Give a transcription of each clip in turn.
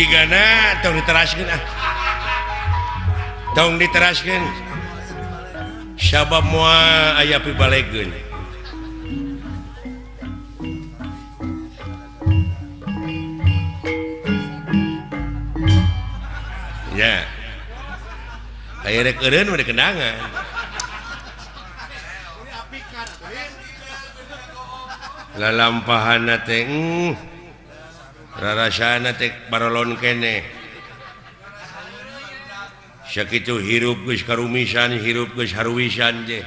Jigana tong diteraskeun ah. Tong diteraskeun. Sabab moal aya pibalegeun. Ya. Aya rek eureun mah kendangan. Lalampahana teh rarasana teh barolon keneh. Sakitu hirup geus karumisan, hirup geus haruwisan teh.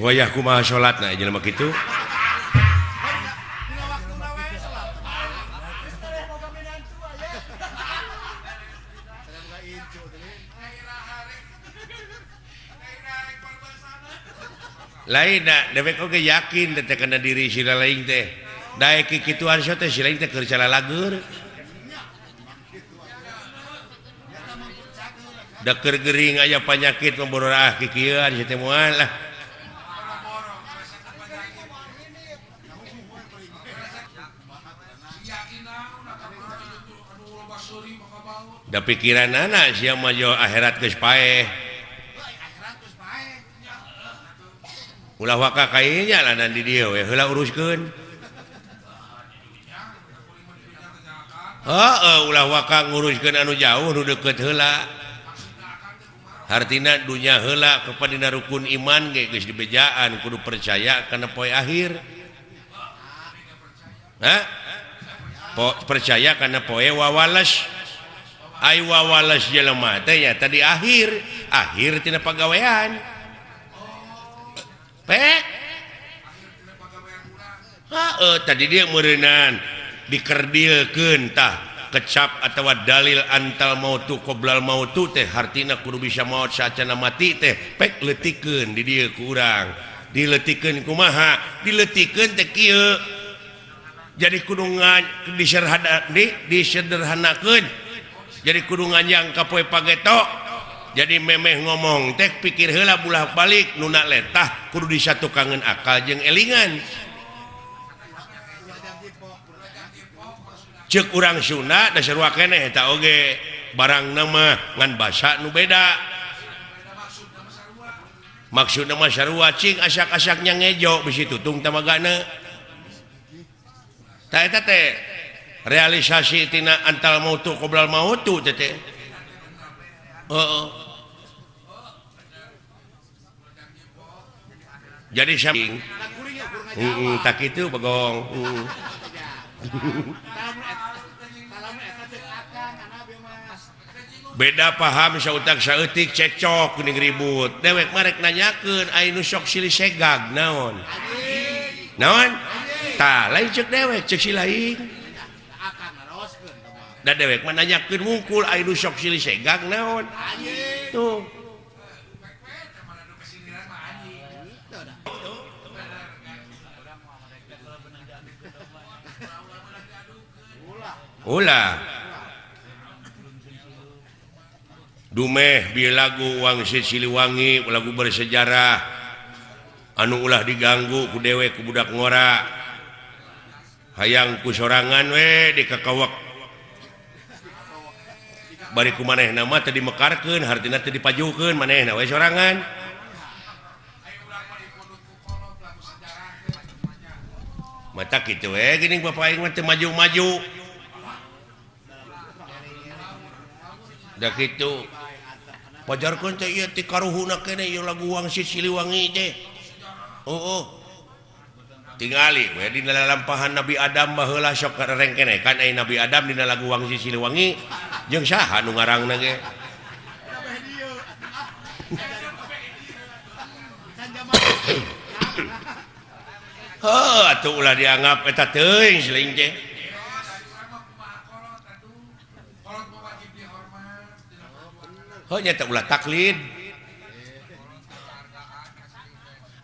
Wayah kumaha salatna jelema kitu? Lain da dewek oge yakin teh kana diri sila lain teh. Daek kikituan so teh sila teh keur calalagur. Da keur gering aya panyakit membororah kikieuan si teh moal lah. Da pikiranana sia mah jo akhirat geus paeh. Ulah waka kainya lanan di dieu we heula uruskeun. Heeh, ulah waka nguruskeun anu jauh nu deukeut heula. Hartina dunya heula kepada rukun iman ge geus dibejaan kudu percaya kana poe akhir. Hah? Percaya kana poe wawales. Ai wawales jelema teh nya tadi akhir, akhir tina pagawean. Pek. Heeh, tadi dia meureunan dikerdilkeun tah kecap atawa dalil antal mautu qoblal mautu teh hartina kudu bisa maot saacana mati teh pek leutikeun di dieu ku urang. Dileutikeun kumaha? Dileutikeun teh kieu. Jadi kudu disederhanakeun. Jadi kudu nganjang ka poe pageto. Jadi memeh ngomong teh pikir heula bulah balik nuna letah kudu disatukangeun akal jeung elingan. Ceuk urang Sunda da sarua keneh eta oge barang nama ngan basa nu beda. Maksudna mah sarua cing asak-asaknya ngejo bisi tutung tamagana. Tah eta teh realisasi tina antal mautu qoblal mautu teh teh. Heeh. Jadi samping tak itu bagong. Beda paham sautak saeutik cekcok geuning ribut. Dewek marek nanyakeun ai nu sok silih segag naon? Naon? Tah lain ceuk dewek ceuk si lain. Da dewek mah nanyakeun wungkul ai nu sok silih segag naon? Tuh. Ulah dumeh bi lagu Wangsit Siliwangi lagu bersejarah anu ulah diganggu ku dewek ku budak ngora hayang ku sorangan we dikakawak bari ku manehna mah teu dimekarkeun hartina teu dipajukeun manehna we sorangan mata kitu we geuning bapak aing mah teu maju-maju. Da kitu pajarkeun teh ieu ti karuhuna keneh ieu lagu Wangsit Siliwangi teh. Oh. Tingali we dina lalampahan Nabi Adam baheula sok rengkeneh kan ai Nabi Adam dina lagu Wangsit Siliwangi jeung saha nu ngarangna ge. Heuh atuh ulah dianggap eta teuing siling teh. Heuh nya teh ulah taklid.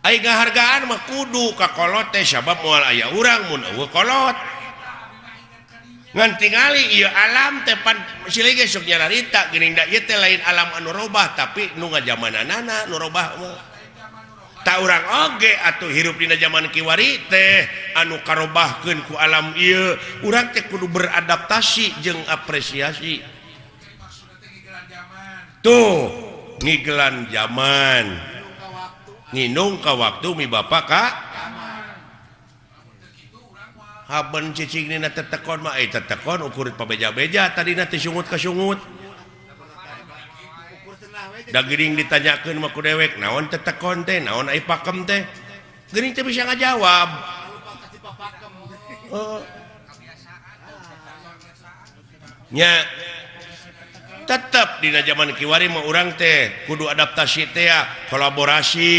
Ai ngahargaan mah kudu ka kolot teh sabab moal aya urang mun eueuh kolot. Ngan tingali ieu alam teh pan silih ge sok nyararita geuning da ieu teh lain alam anu robah tapi nu ngajamananana nu robah mah. Ta urang oge atuh hirup dina jaman kiwari teh anu karobahkeun ku alam ieu urang teh kudu beradaptasi jeung apresiasi tuh ngigelan zaman nginung ka waktu mi bapak ka haben cicing dina tetekon mah tetekon ukur pabeja-beja tadina teh sungut ka sungut da geuning ditanyakeun mah ku dewek naon tetekon teh naon ai pakem teh geuning teh bisa ngajawab nya tetep dina zaman kiwari mah urang teh kudu adaptasi teh kolaborasi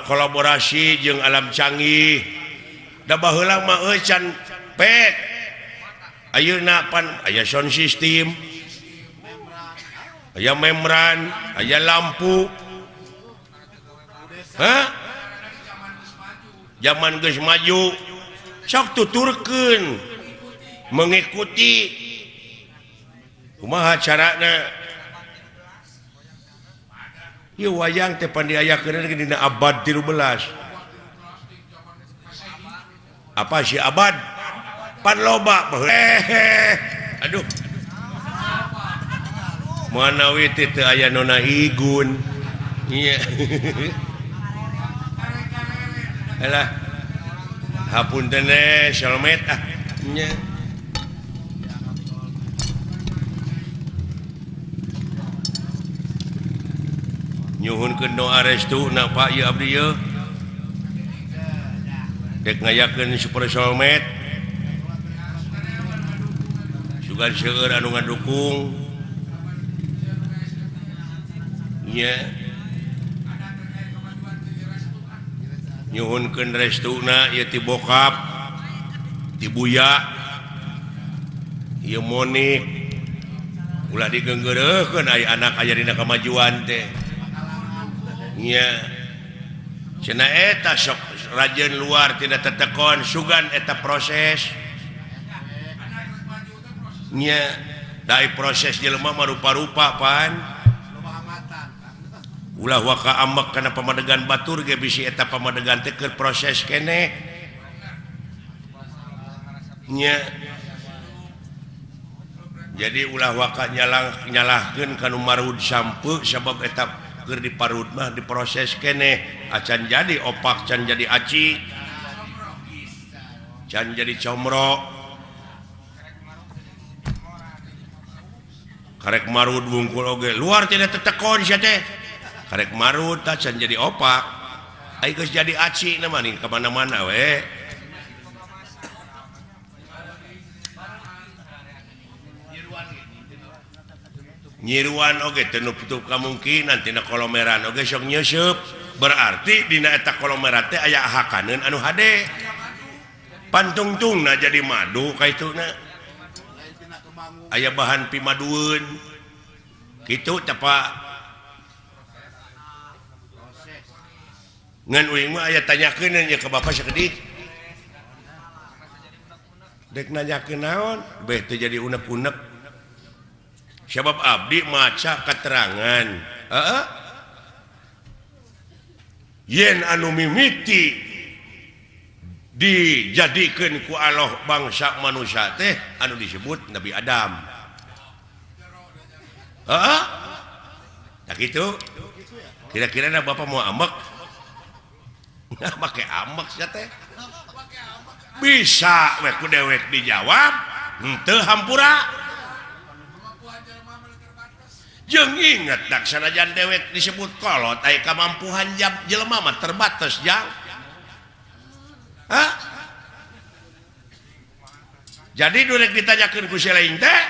kolaborasi jeung alam canggih da baheula mah euy can pek ayeuna pan aya sound system aya membran aya lampu hah zaman geus maju sok tuturkeun mengikuti kumaha carana ieu wayang teh pan diayakeun dina abad 13 apa sih abad pan loba aduh manawi teh teu aya nona igun iya alah hapunten solmet ah nya nyuhunkeun doa restu na Pak ieu abdi ieu dek ngayakeun super solmet sugan seueur anu ngadukung nya nyuhunkeun restuna ieu ti bokap ti buya ieu monik ulah digeunggeureuhkeun aya anak aya dina kamajuan teh nya cenah eta sok rajin luar tidak tetekon sugan eta proses nya dai proses jelema mah rupa-rupa pan ulah waka ambek kana pamadegan batur ge bisi eta pamadegan teh keur proses keneh nya jadi ulah waka nyalahkeun kanu marud sampe sabab eta keur diparud mah diproses keneh acan jadi opak can jadi aci can jadi comro karek marud wungkul oge luar tidak tetekon sia teh karek marud tah can jadi opak ai geus jadi aci na mah ka mana-mana we nyiruan oge teu nutup kamungkinan tina kolomeran oge sok nyeuseub berarti dina eta kolomeran teh aya hakaneun anu hade pantungtungna jadi madu kaituna aya bahan pimadueun kitu teh Pak ngan uing mah aya tanyakeun nya ka bapak sakedik dek nanyakeun naon beh teu jadi unek-unek sebab abdi maca keterangan heeh yen anu mimiti dijadikeun ku Allah bangsa manusia teh anu disebut Nabi Adam heeh tak kitu kira-kira na bapak mau ambek nah make ambek sia teh bisa we ku dewek dijawab henteu hampura jeung inget dak sanajan dewek disebut kolot aya kamampuhan jelema mah terbatas jang hah jadi durek ditanyakeun ku si lain teh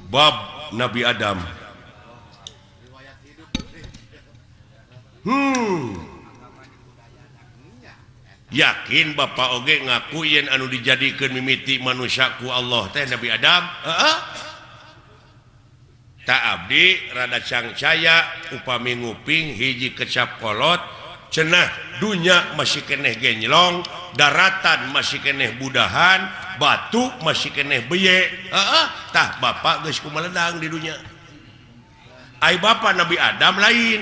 bab Nabi Adam yakin bapak oge ngaku yen anu dijadikeun mimiti manusia ku Allah teh Nabi Adam heeh tak abdi rada cangcaya upami nguping hiji kecap kolot cenah dunya masih keneh genjlong daratan masih keneh budahan batu masih keneh beye heeh tah bapak geus kumaledang di dunya ai bapak Nabi Adam lain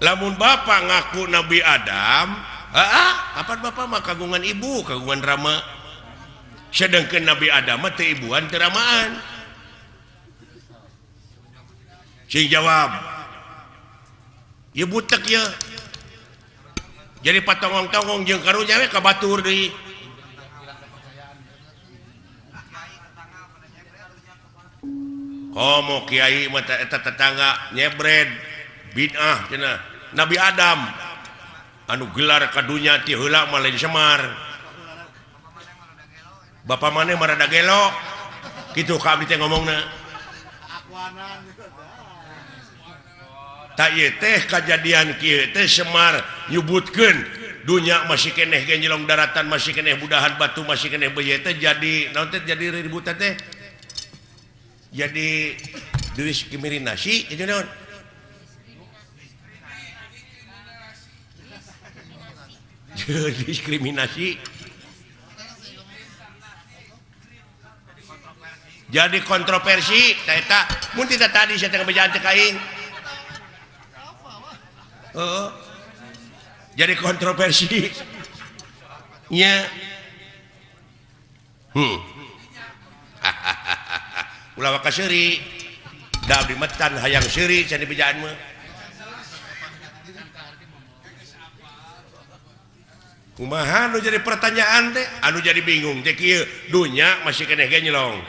Lamun bapak ngaku Nabi Adam, kapan bapak mah kagungan ibu, kagungan rama. Sedangkan Nabi Adam mah teu ibuan teu ramaan. Sing jawab. Ieu butek ye. Jadi patongong-tongong jeung karunya we ka batur deui. Komo kiai mah eta tetangga nyebred bid'ah cenah. Nabi Adam anu gelar ka dunya ti heula mah lain Semar. Bapak maneh mah rada gelo. Kitu ka abdi teh ngomongna. Tak ieu teh kajadian kieu teh Semar nyebutkeun dunya masih keneh genjelong daratan masih keneh budahan batu masih keneh beuye teh jadi naon teh jadi ributan teh. Jadi diskriminasi itu naon? Diskriminasi. Jadi kontroversi ta eta mun tidak tadi saya teh bejaan teh ka aing. Heeh. Jadi kontroversi. Nya. Ulah waka seuri. Da abdi metan hayang seuri cenah bejaan mah. Kumaha nu jadi pertanyaan teh? Anu jadi bingung teh kieu, dunya masih keneh genyelong.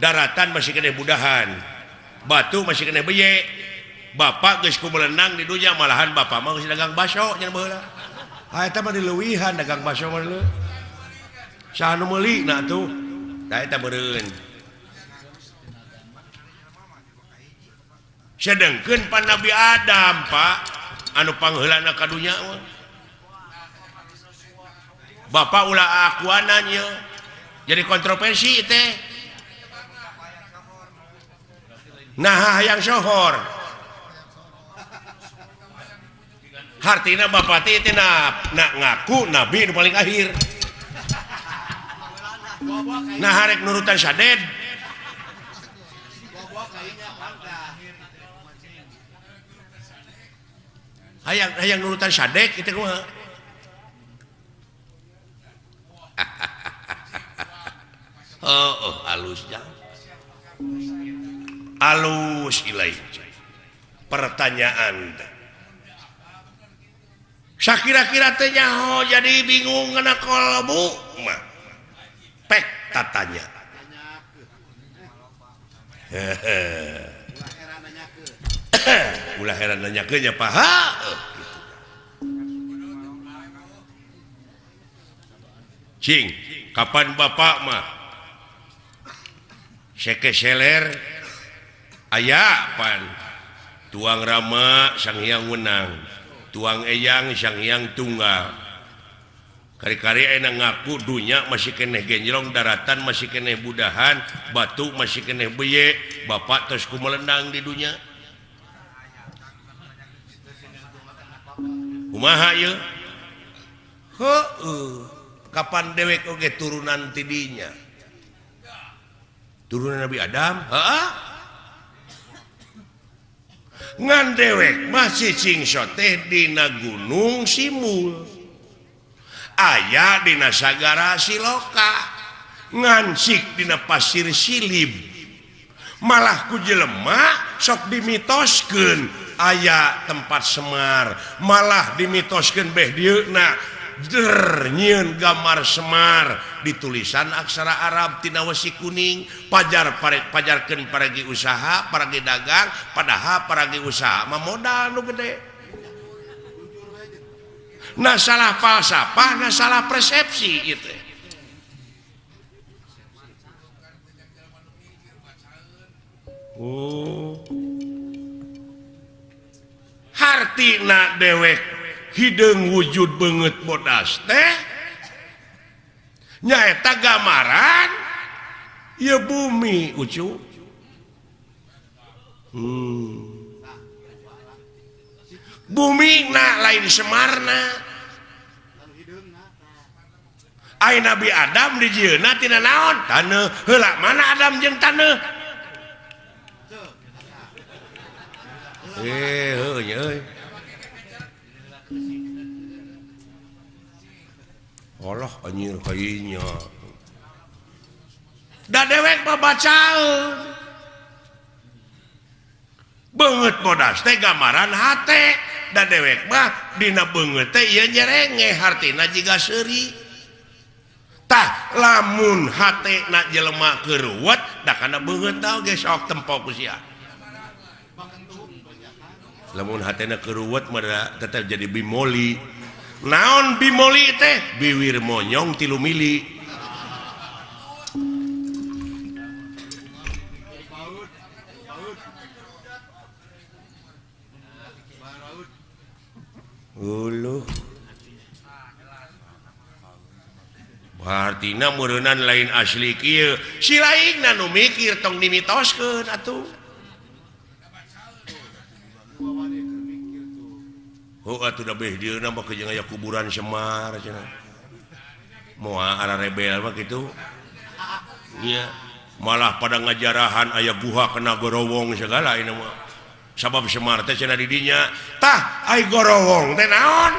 Daratan masih keneh budahan. Batu masih keneh beye. Bapak geus kumelenang di dunya malahan bapak mah geus dagang baso nya baheula. Ha eta mah dileuwihan dagang baso mah leuh. Saha nu meuli na atuh? Da eta meureun. Sedengkeun pan Nabi Adam, Pak, anu pangheulana ka dunya mah. Bapak ulah akuanan ieu. Jadi kontroversi teh. Nah, hayang sohor. Hartina bapak teh teh na ngaku nabi nu paling akhir. Nah harek nurutan saded. Hayang hayang nurutan sadek kitu kumaha? Oh, oh alus jang. Alus ilai. Pertanyaan teh. Sakira-kira teh nyaho jadi bingung ngana kolbu mah. Pek tatanya. Ulah heran nanyakeun nya Pak. Gitu. Cing, kapan bapak mah sekeseler aya pan tuang rama sang hyang wenang, tuang eyang sang hyang tunggal. Kari-kari enak ngaku dunya masih keneh genjrong, daratan masih keneh budahan, batu masih keneh beye, bapak terus kumelendang di dunya. Kumaha ieu? Heueuh, kapan dewek oge turunan ti dinya? Turunan Nabi Adam? Heeh. Ngan dewek masih cingso teh dina Gunung Simul. Aya dina Sagara Siloka. Ngansik dina Pasir Silib. Malah ku jelema sok dimitoskeun aya tempat Semar, malah dimitoskeun beh dieuna der nyieun gambar Semar ditulisan aksara Arab tina wesi kuning, pajar pajarkeun paragi usaha, paragi dagang, padahal paragi usaha mah modal nu gede. Nah salah falsafah, nah salah persepsi ieu teh. Oh. Hartina dewek hideung wujud beungeut bodas teh nyaeta gambaran ieu bumi ucu. Bumi na lain Semarna. Ai Nabi Adam dijieunna tina naon? Taneuh. Heula mana Adam jeung taneuh? Heuh nya euy. Allah anjir kayaknya da dewek mah bacaeun beungeut bodas teh gambaran hate da dewek mah dina beungeut teh ieu nyerenge hartina jiga seuri tah lamun hate na jelema keuruwet da kana beungeut tah oge sok tempo ku sia lamun hatena keuruwet mah tetep jadi bimoli. Naon bimoli teh? Biwir monyong 3 mili. Uluh. Hartina meureunnan lain asli kieu. Si laingna nu mikir tong dimitoskeun atuh. Oh atuh da beh dieuna mah jeung aya kuburan Semar cenah. Moal ara rebel mah kitu. Nya malah pada ngajarahan aya guha kena gorowong segala ieu mah. Sabab Semar teh cenah di dinya. Tah ai gorowong teh naon?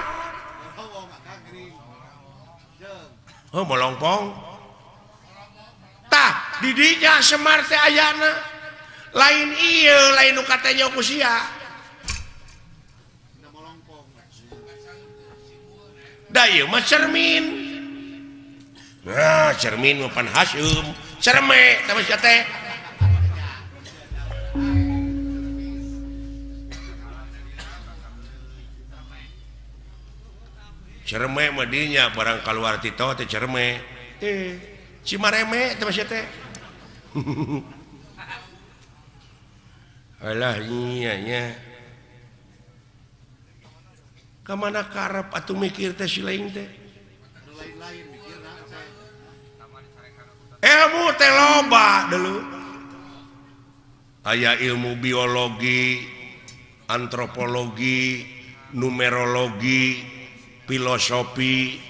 Oh molongpong. Tah di dinya Semar teh ayana. Lain ieu lain nu katanya ku sia. Da ieu mah cermin. Nah, cermin mah pan haseum. Cerme tah mah sia teh. Cerme mah dinya barang kaluar ti teh cerme. Eh, cimareme teh mah sia teh. Alah nya nya. Ka mana karep atuh mikir teh si lain teh? Ilmu teh loba dulu. Aya ilmu biologi, antropologi, numerologi, filosofi,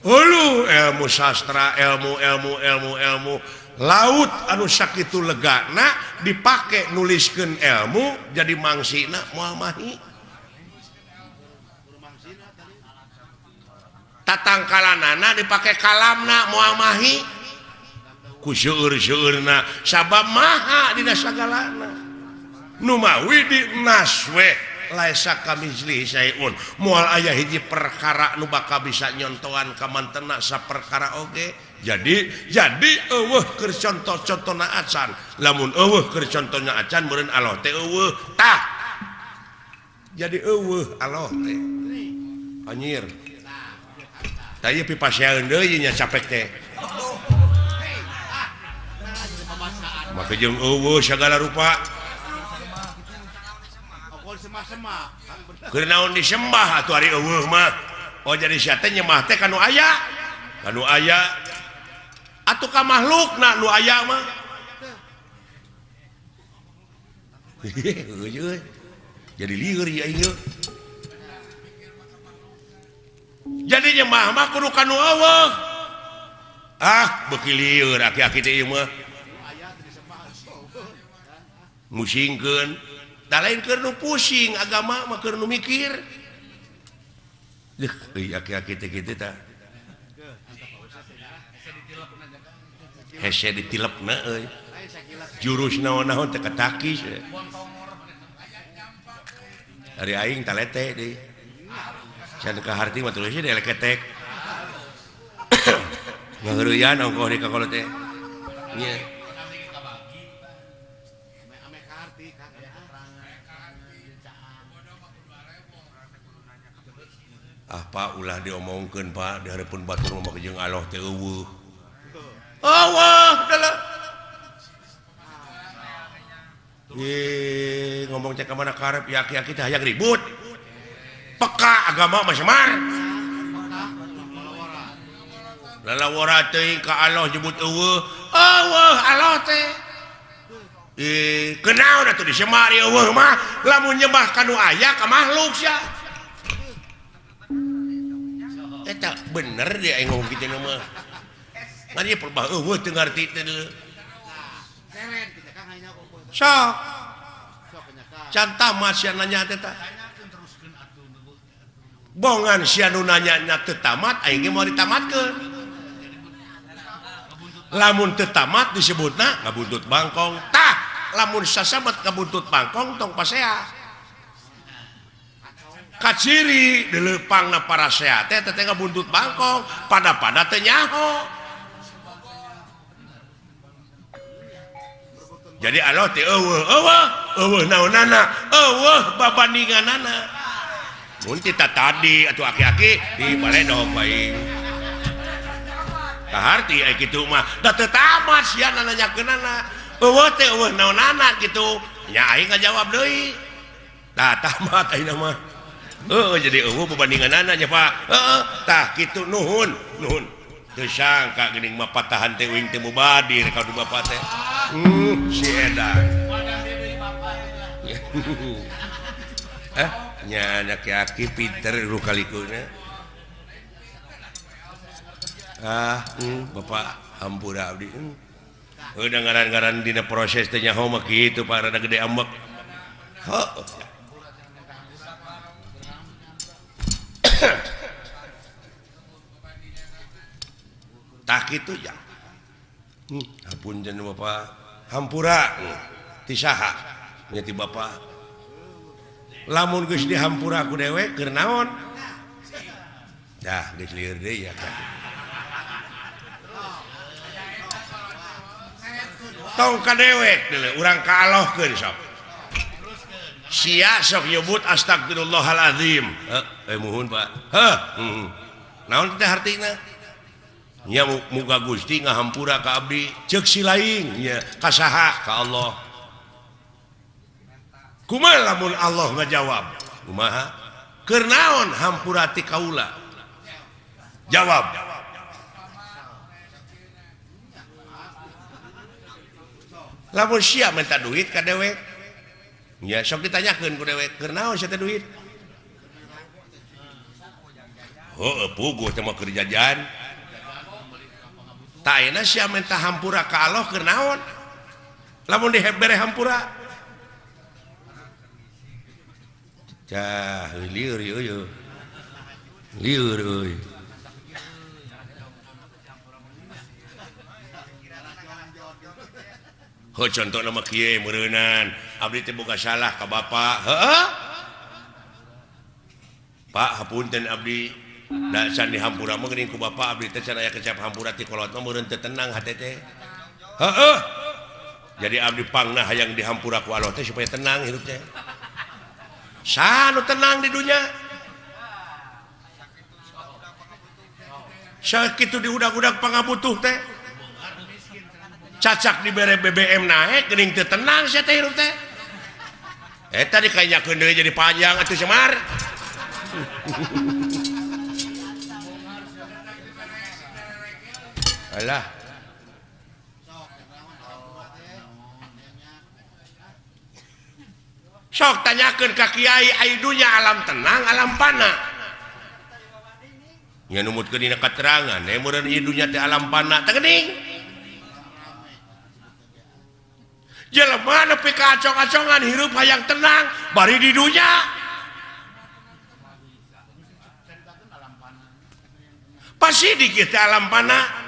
hulu ilmu sastra, ilmu ilmu ilmu ilmu laut anu sakitu legana dipake nuliskeun ilmu jadi mangsina moal mahi. Tatangkalanana dipake kalamna moal mahi ku seueur-seueurna sabab maha dina sagalana nu mawi di naswe laisa kamitslihi syai'un moal aya hiji perkara nu bakal bisa nyontoan ka mantena saperkara oge jadi eueuh keur conto-contona acan lamun eueuh keur contona acan meureun Allah teh eueuh tah jadi eueuh Allah teh anjir. Tah ieu pipasean deui nya capek teh. Make jeung eueuh sagala rupa. Keur naon disembah atuh ari eueuh mah. Oh jadi sia teh nyembah teh ka nu aya. Ka nu aya. Atuh ka makhlukna nu aya mah. Jadi lieur ieu aing. Jadi nyembah mah kudu ka nu eueuh. Ah, beuki lieur aki-aki teh ieu mah. Musingkeun. Da lain keur nu pusing agama mah keur nu mikir. Deuh, euy aki-aki teh kitu tah. Hese ditilepna euy. Jurus naon-naon teh katakis. Ari aing talete deui. Can ka harti mah terus deui leketek. Ngaheureuyan ongkoh di kakolot teh. Nya. Ah Pak ulah diomongkeun Pak di hareupeun batur mah jeung Allah teh eueuh. Eueuh dalah. Ye ngomong cek ka mana karep ya aki-aki teh hayang ribut. Peka agama mah Semar. Lalawara teuing ka Allah nyebut eueuh. Eueuh Allah teh. Kenaon atuh di Semar eueuh mah lamun nyembah ka nu aya ka makhluk sia. Eta bener dia aing ngomong kitu mah. Ngan ieu perbah eueuh teu ngarti teh deuleu. Sok. Can tamat sia nanya teh tah. Bongan sia nu nanya nya teu tamat aing ge moal ditamatkeun. Lamun teu tamat disebutna ngabuntut bangkong. Tah, lamun sasabat ngabuntut bangkong tong pasea. Kaciri dileupangna parasea teh teh ngabuntut bangkong, pada-pada teu nyaho. Jadi Allah teh eueuh eueuh eueuh naonana, eueuh babandinganana. Mun tita tadi atuh aki-aki di baledog bae. Kaharti ai kitu mah da teu tamat sia nanyakeunana. Eueuh teh eueuh naonana kitu. Nya aing ngajawab deui. Tah tamat ayeuna mah. Heueuh jadi eueuh babandinganana nya Pak. Heueuh tah kitu nuhun nuhun. Teu sangka geuning mah patahan teh uing teh mubadir ka du bapa teh. Si edan. Nya aki-aki pinter lu kalikuna. Bapak hampura abdi. Udah ngaran-ngaran dina proses teh nyaho mah kitu Pak rada gede ambek. Heuh. Tah kitu ja. Hapunten Bapak. Hampura ti saha? Nya ti Bapak. Lamun geus dihampura ku dewek keur naon? Dah geus lieur deui ya kan. Tong ka dewek deuleu urang ka Allahkeun sok. Sia sok nyebut astagfirullahalazim. Heuh, muhun Pak. Heuh, Naon teh hartina? Nya muga Gusti ngahampura ka abdi, ceuk si lain nya ka saha? Ka Allah. Kumaha lamun Allah ngajawab? Kumaha? Keur naon hampura ti kaula? Jawab. Lamun sia minta duit ka dewek, nya sok ditanyakeun ku dewek, keur naon sia teh duit? Heueuh puguh teh mah keur jajan. Tah ayeuna sia minta hampura ka Allah keur naon? Lamun dibere hampura. Cah lieur ieu. Lieur euy. Heuh contona mah kieu meureunan, abdi teh boga salah ka bapa. Heueuh. Pak hapunten abdi. Da can dihampura mah geuning ku bapa abdi teh can aya kecap hampura ti kolot mah meureun teu tenang hate teh. Heueuh. Jadi abdi pangna hayang dihampura ku Allah teh supaya tenang hirup teh. Sanu tenang di dunia. Sakitu diudag-udag pangabutuh teh. Cacak dibere BBM naik geuning teu tenang sia teh hirup teh. Eta dikainyakeun deui jadi panjang atuh Semar. Alah. Sok tanyakeun ka kiai ai dunya alam tenang alam pana. Nya numutkeun dina katerangan meureun ieu dunya teh alam pana teh geuning. Jelema nepi ka acong-acongan hirup hayang tenang bari di dunya. Pasti dikit teh alam pana.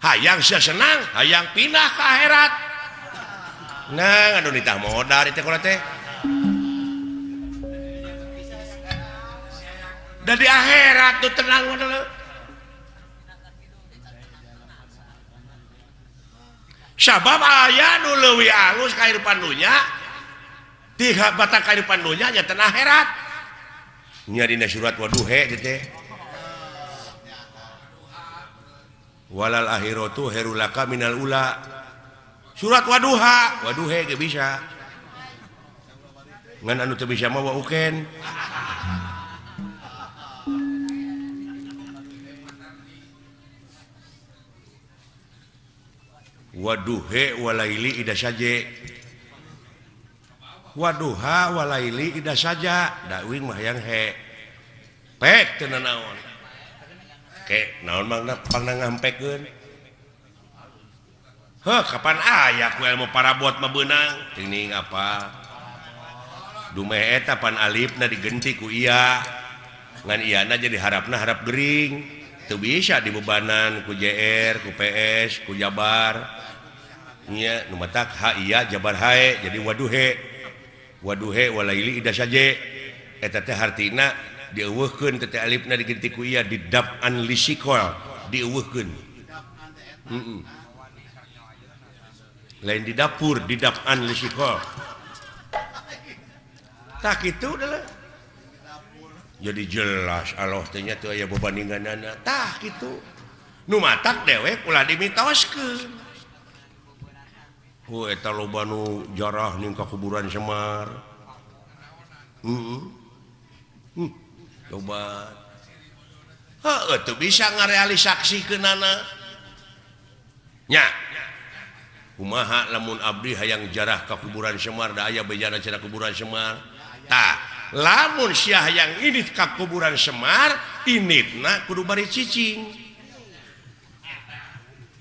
Hayang sia senang, hayang pindah ke akhirat. Nah, aduh nitah modal itu kalau teh. Dan di akhirat tuh tenang dulu. Sabab aya nu leuwih alus kahirupan dunya, ti batang kahirupan dunya nya teh akhirat. Nya dina surat waduhe teh. Walal akhiratu khairul laka minal ula. Surat waduha, waduhe ge bisa. Ngan anu teu bisa mah wa uken. Waduhe walaili ida saje. Waduha walaili ida saja, da uing mah hayang he. Pek teu nanaon. Ke naon mangna pangna ngampekeun. Heuh kapan aya ku ilmu parabot mah beunang? Tining apa? Dumeh eta pan alifna digenti ku iya. Ngan iyana jadi harapna harap gering. Teu bisa dibebanan ku JR, ku PS, ku Jabar. Nya nu matak ha iya Jabar hae jadi waduhe. Waduhe walaili ida saje. Eta teh hartina dieuweuhkeun teh alifna digenti ku iya didap'an lisikol dieuweuhkeun. Heeh. Lain di dapur didap'an lisikol. Tak itu adalah jadi jelas Allah teh nya teu aya bebandinganana. Tah kitu. Nu matak dewek ulah dimitoskeun. Hu eta loba nu jarah ning ka kuburan Semar. Heeh. Loba. Heuh teu bisa ngarealisaksikeunana. Nya. Kumaha lamun abdi hayang jarah ka kuburan Semar da aya bejana cenah kuburan Semar. Tah, lamun sia hayang indit ka kuburan Semar, inditna kudu bari cicing.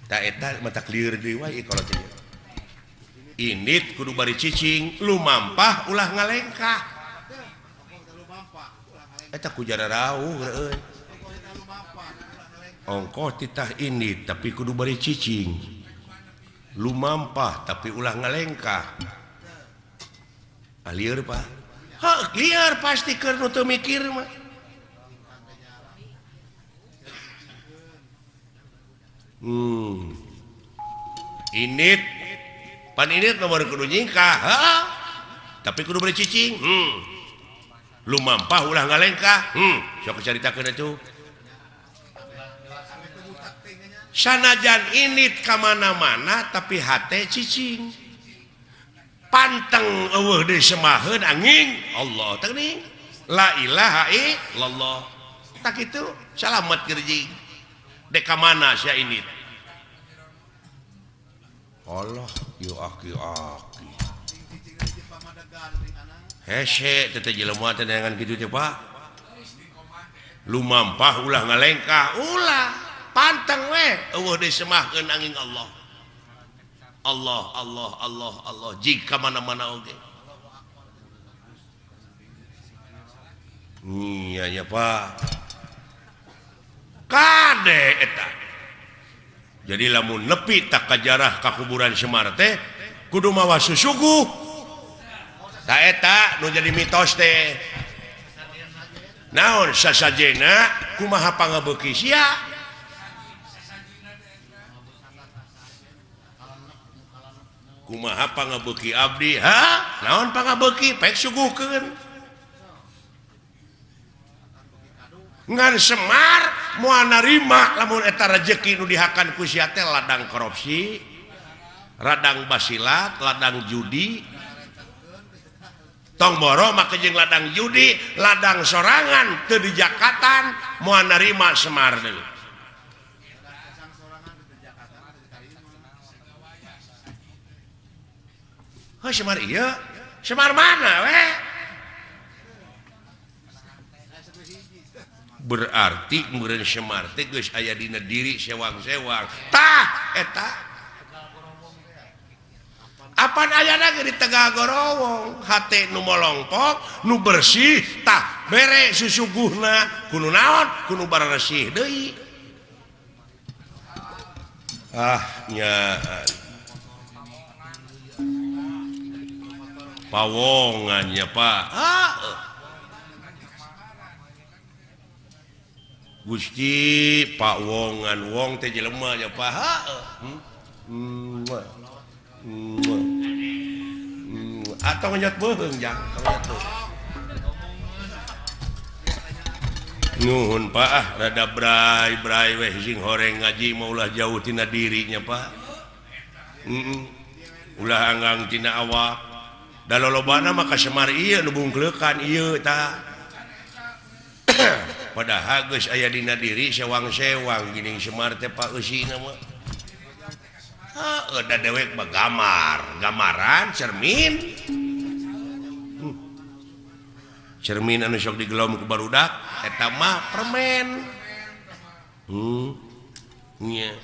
Tah eta mata lieur deui wae kalau teh. Indit kudu bari cicing, lumampah ulah ngalengkah. Eta ku jara rauh euy. Ongkoh titah indit tapi kudu bari cicing. Lumampah tapi ulah ngalengkah. Ah lieur Pak. Heuh, liar pasti keur nu teu mikir mah. Init pan init nomor kudu nyingkah, heuh. Tapi kudu bari cicing. Lumampah ulah ngalengkah. Sok caritakeun atuh. Sanajan init ka mana-mana tapi hate cicing. Panteng eueuh deui semaheun angin Allah teh geuning la ilaha illallah. Tak kitu salamet gerjing. Dek ka mana sia init? Allah ieu aki-aki. Hese teh jelema teh dengan kitu teh Pak. Lumampah ulah ngalengkah ulah panteng we eueuh deui semahkeun angin Allah. Allah Allah Allah Allah jika mana-mana oge. Iya ya Pak. Kade eta. Jadi lamun nepi tak kajarah ka kuburan Semar teh kudu mawa susuguh. Ta eta nu jadi mitos teh. Naon sasajena kumaha pangabeuki sia? Kumaha pangabeuki abdi? Ha? Naon pangabeuki? Pek suguhkeun. Ngan Semar moal narima lamun eta rejeki nu dihakan ku sia teh ladang korupsi, ladang basilat, ladang judi. Tong boro make jeung ladang judi, ladang sorangan teu dijakatan moal narima Semar deui. Heuh Semar ieu, Semar mana we? Berarti meureun Semar teh geus aya dina diri sewang-sewang. Tah eta. Apan ayana ge di Tegal Gorowong, hate nu molongpok, nu bersih, tah bere susuguhna kudu naon? Kudu bararesih deui. Ah nya pawongannya Pak. Ah. Gusti Pak Wongan wong teh jelema nya Pak. Atau ngenyot beuheung jang, ngenyot beuheung. Nuhun Pak ah rada bray-bray weh sing horeng ngaji mah ulah jauh tina dirinya Pak. Ulah anggang tina awak. Da lolobana mah ka Semar ieu nu bungkleukan ieu tah. Padahal geus aya dina diri sewang-sewang geuning Semar teh Pak eusina mah. Heuh da dewek mah gamar, gamaran cermin. Cermin anu sok digelom ku barudak eta mah permen. Nya.